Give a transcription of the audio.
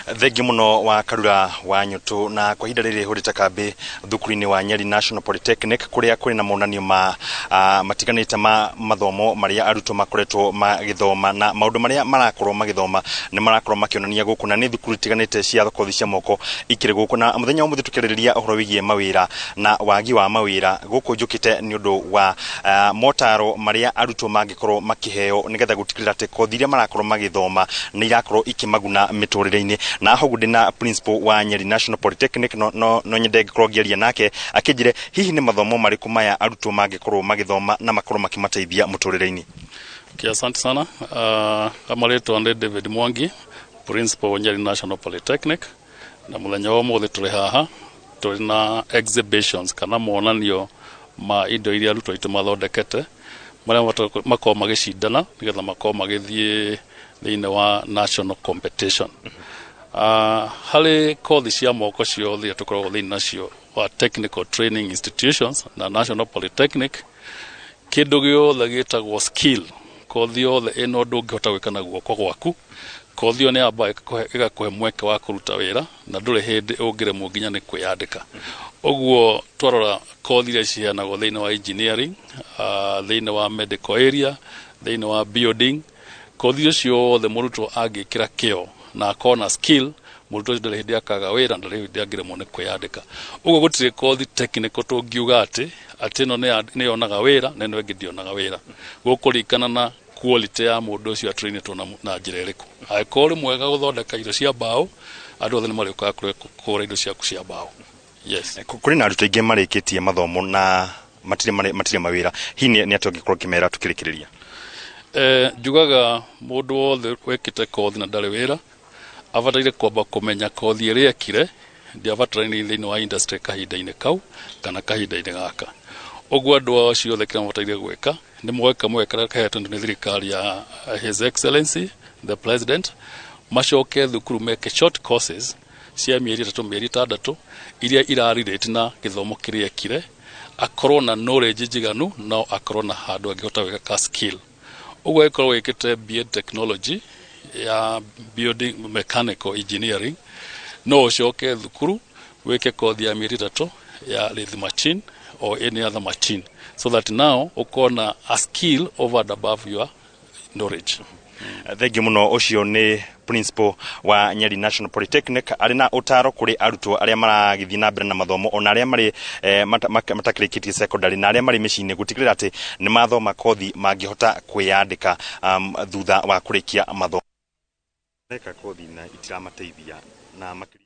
Thengiũ mũno wa Karura wa Nyũtũ. Na kwa ihinda rĩrĩ hũrĩte kambĩ thukuru-inĩ wa Nyeri National Polytechnic, kũrĩa kũrĩ na monanio ma matiganĩte ma mathomo marĩa arutwo makoretwo magĩthoma, na maũndũ marĩa marakorwo magĩthoma nĩ marakorwo makĩonania gũkũ, na nĩ thukuru itiganĩte cia kothi cia moko ikĩrĩ gũkũ. Na mũthenya wa ũmũthĩ tũkĩarĩrĩria ũhoro wĩgiĩ mawĩra na wagi wa mawĩra. Gũkũ njũkĩte nĩ ũndũ wa motaro marĩa arutwo mangĩkorwo makĩheo nĩgetha gũtigĩrĩra atĩ kothi iria marakorwo magĩthoma nĩ irakorwo ikĩmaguna mĩtũrĩre-inĩ. Na haha ũguo ndĩna principal wa Nyeri National Polytechnic. No nyende ngĩkorwo ngĩaria nake akĩnjĩre hihi nĩ mathomo marĩkũ maya arutwo mangĩkorwo magĩthoma na makorwo makĩmateithia mũtũrĩre-inĩ. Okay, asante sana. Kama rĩtwa nĩ David Mwangi, principal wa Nyeri National Polytechnic, na mũthenya wa ũmũthĩ tũrĩ haha tũrĩ na exhibitions kana monanio ma indo iria arutwo aitũ mathondekete, marĩa makorwo magĩcindana nĩgetha makorwo magĩthiĩ thĩinĩ wa national competition. Harĩ kothi cia moko ciothe iria tũkoragwo thĩinĩ nacio wa technical training institutions na National Polytechnic, kĩndũ gĩothe gĩtagwo skill, kothi yothe ĩno ũndũ ũngĩhota gwĩka na guoko gwaku, kothi ĩyo nĩ yambaga ĩgakũhe mweke wa kũruta wĩra, na ndũrĩ hĩndĩ ũngĩremwo nginya nĩ kwĩyandĩka. Ũguo twarora kothi iria ciheanagwo thĩinĩ wa engineering, thĩinĩ wa medical area, thĩinĩ wa building, kothi icio ciothe mũrutwo angĩkĩra kĩo na akorwo na skill, mũrutwo ũcio ndarĩ hĩndĩ akaga wĩra, ndarĩ hĩndĩ angĩremwo nĩ kwĩyandĩka. Ũguo gũtirĩ kothi technical tũngiuga atĩ ĩno nĩ yonaga wĩra na ĩno ĩngĩ ndĩonaga wĩra. Gũkũringana na quality ya mũndũ ũcio atrainĩtwo na njĩra ĩrĩkũ. Angĩkorwo ũrĩ mwega gũthondeka indo cia mbaũ, andũ othe nĩ marĩũkaga kũgũra indo ciaku cia mbaũ, yes. Kũrĩ na arutwo aingĩ marĩkĩtie mathomo na matirĩ mawĩra. Hihi nĩ atĩa ũngĩkorwo ũkĩmera tukĩrĩkĩrĩria? Njugaga mũndũ wothe wĩkĩte kothi na ndarĩ wĩra abataire kwamba kũmenya kothi ĩrĩa ekire ndĩabatarainie thĩinĩ wa industry kahinda-inĩ kau kana kahinda-inĩ gaka. Ũguo andũ acio othe kĩrĩa mabataire gwĩka nĩ moe kamwe karĩa kahetwo nĩ thirikari ya His Excellency the President, macoke thukuru meke short courses cia mĩeri 3, mĩeri 6, iria irarelate na gĩthomo kĩrĩa ekire, akorwo na knowledge njiganu, no akorwo na handũ angĩhota gwĩka ka skill. Ũguo angĩkorwo wĩkĩte BEd technology ya building mechanical engineering, no ũcoke thukuru wĩke kothi ya mĩeri 3 ya lathe machine or any other machine, so that now ũkorwo na a skill over and above your knowledge. Thengiũ mũno. Ũcio nĩ principal wa Nyeri National Polytechnic, arĩ na ũtaro kũrĩ arutwo arĩa maragĩthiĩ na mbere na mathomo, ona arĩa marĩ matakĩrĩkĩtie secondary na arĩa marĩ mĩciĩ-inĩ, gũtigĩrĩra atĩ nĩ mathoma kothi mangĩhota kwĩyandĩka thutha wa kũrĩkia mathomo. Meka kothi na itiramateithia na makĩria.